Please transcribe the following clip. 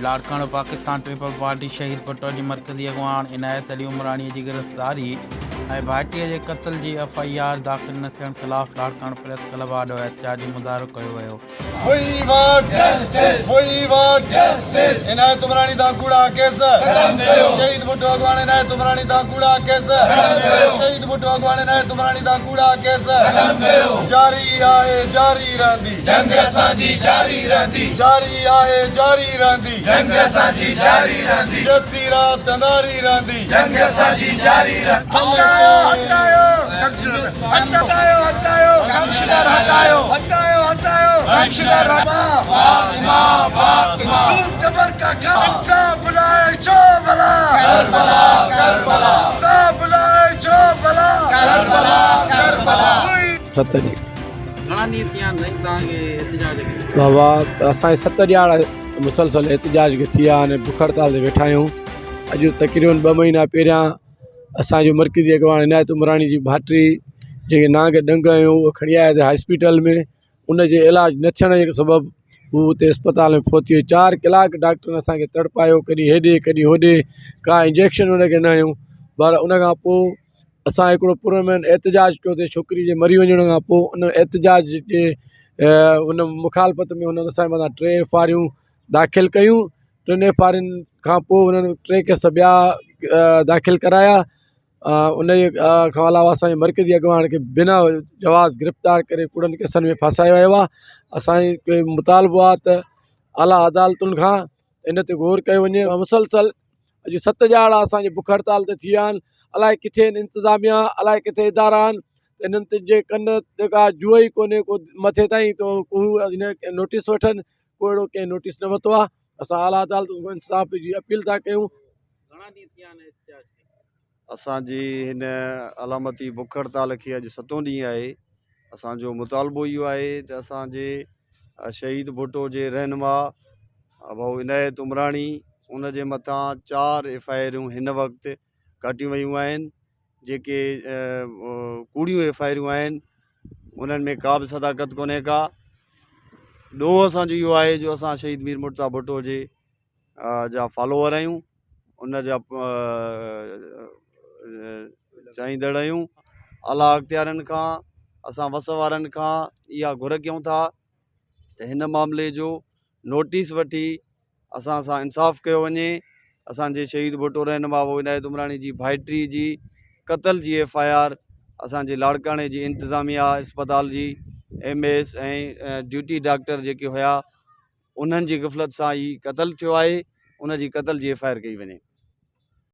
Larkana, Pakistan peoples party شهيد ڀٽو جي مرڪزي اڳواڻ عنايت علي عمراڻي جي گرفتاري ۽ ڀائٽي جي قتل جي ايف I R داخل نه ٿيڻ خلاف لاڙڪاڻو پريس ڪلب آڏو احتجاجي مظاهرو ڪيو ويو. We want justice We want justice Inayat Umrani تان ڪوڙا ڪيس ختم ڪيو شهيد ڀٽو اڳواڻ عنايت عمراڻي تان ڪوڙا ڪيس ختم ڪيو شهيد ڀٽو اڳواڻ عنايت عمراڻي تان ڪوڙا ڪيس ختم ڪيو جاري آهي جاري رهندي. جنگ اسان جي جاري رهندي. جاري آهي جاري رهندي. جنگ اسان جي جاري رهندي. جيسين رات انڌاري رهندي. جنگ اسان جي جاري رهندي. هٽايو هٽايو ڪمشنر هٽايو هٽايو ڪمشنر هٽايو هٽايو هٽايو ڪمشنر فاطمه فاطمه ظلم جبر کا گھر انصاف لاء ڇو بلا ڪربلا ڪربلا انصاف لاء ڇو بلا ڪربلا ڪربلا. ست ڏينهن. گهڻا ڏينهن ٿيا آهن سائين توهان کي احتجاج کي؟ بابا اسان کي ست ڏيهاڙا مسلسل احتجاج کي ٿي ويا آهن بک هڙتال تي ويٺا آهيون اڄ تقريبن ٻه مهينا پهريان اسانجو مرڪزي اڳواڻ عنايت عمراڻي جي ڀائٽي جنهن کي نانگ ڏنگ هنيو اهو کڻي آيا هتي هاسپيٽل ۾ ان جي علاج نه ٿيڻ جي سبب هو اتي اسپتال ۾ فوت ٿي ويو چار ڪلاڪ ڊاڪٽرن اسانکي تڙپايو ڪڏهن هيڏي ڪڏهن هوڏي ڪا انجيڪشن ان کي نه هنيو پر ان کان پوءِ اسان هڪڙو پرامن احتجاج ڪيوسين ڇوڪري جي مري وڃڻ کان پوءِ ان احتجاج جي ان مخالفت ۾ انهن اسان جي مٿان ٽي ايف آريون داخل ڪيون ٽن ايف آرين کان پوءِ انهن ٽي ڪيس ٻيا داخل ڪرايا ان جي کان علاوه اسان جي مرڪزي اڳواڻ کي بنا جواز گرفتار ڪري ڪوڙن ڪيسن ۾ ڦاسايو ويو آهي اسانجو مطالبو آهي ته اعليٰ عدالتن کان ان تي غور ڪيو وڃي مسلسل اڄ ست ڏهاڙا اسان جي بک هڙتال تي ٿي ويا آهن الائي ڪٿي آهن انتظاميا الائي ڪٿي ادارا آهن انهن تي جي ڪن تي ڪا جوء ئي ڪونهي ڪو مٿي تائين ته هو هن نوٽيس وٺن ڪو اهڙو ڪنهن نوٽيس نه ورتو آهي اسان اعليٰ عدالتن کان انصاف جي اپيل ٿا ڪيون. گهڻا ڏينهن ٿي ويا آهن احتجاج کي؟ اسان جي هن علامتي بک هڙتال کي اڄ ستون ڏينهن آهي اسان جو مطالبو اهو آهي ته اسان جي شهيد ڀٽو جي رهنما ڀائو عنايت عمراڻي ان جي مٿان چار ايف I آرون هن وقت ڪاٽيون ويون آهن جيڪي ڪوڙيون ايف I آرون آهن انهن ۾ ڪا به صداقت ڪونهي ڪا ڏوهه اسان جو اهو آهي جو اسان شهيد مير مرتضيٰ ڀٽو جي جا فالوور آهيون ان جا چاهيندڙ آهيون اعليٰ اختيارين کان اسان وس وارن کان اها گهر ڪيون ٿا ته هن معاملي جو نوٽيس وٺي اسان سان انصاف ڪيو وڃي اسانجي شهيد ڀٽو رهنما عنايت عمراڻي جي ڀائٽي جي قتل جي ايف I R اسانجي لاڙڪاڻي جي انتظاميا اسپتال جي ايم ايس ۽ ڊيوٽي ڊاڪٽر جيڪي هيا انهن جي غفلت سان هي قتل ٿيو آهي ان جي قتل جي ايف I R ڪئي وڃي.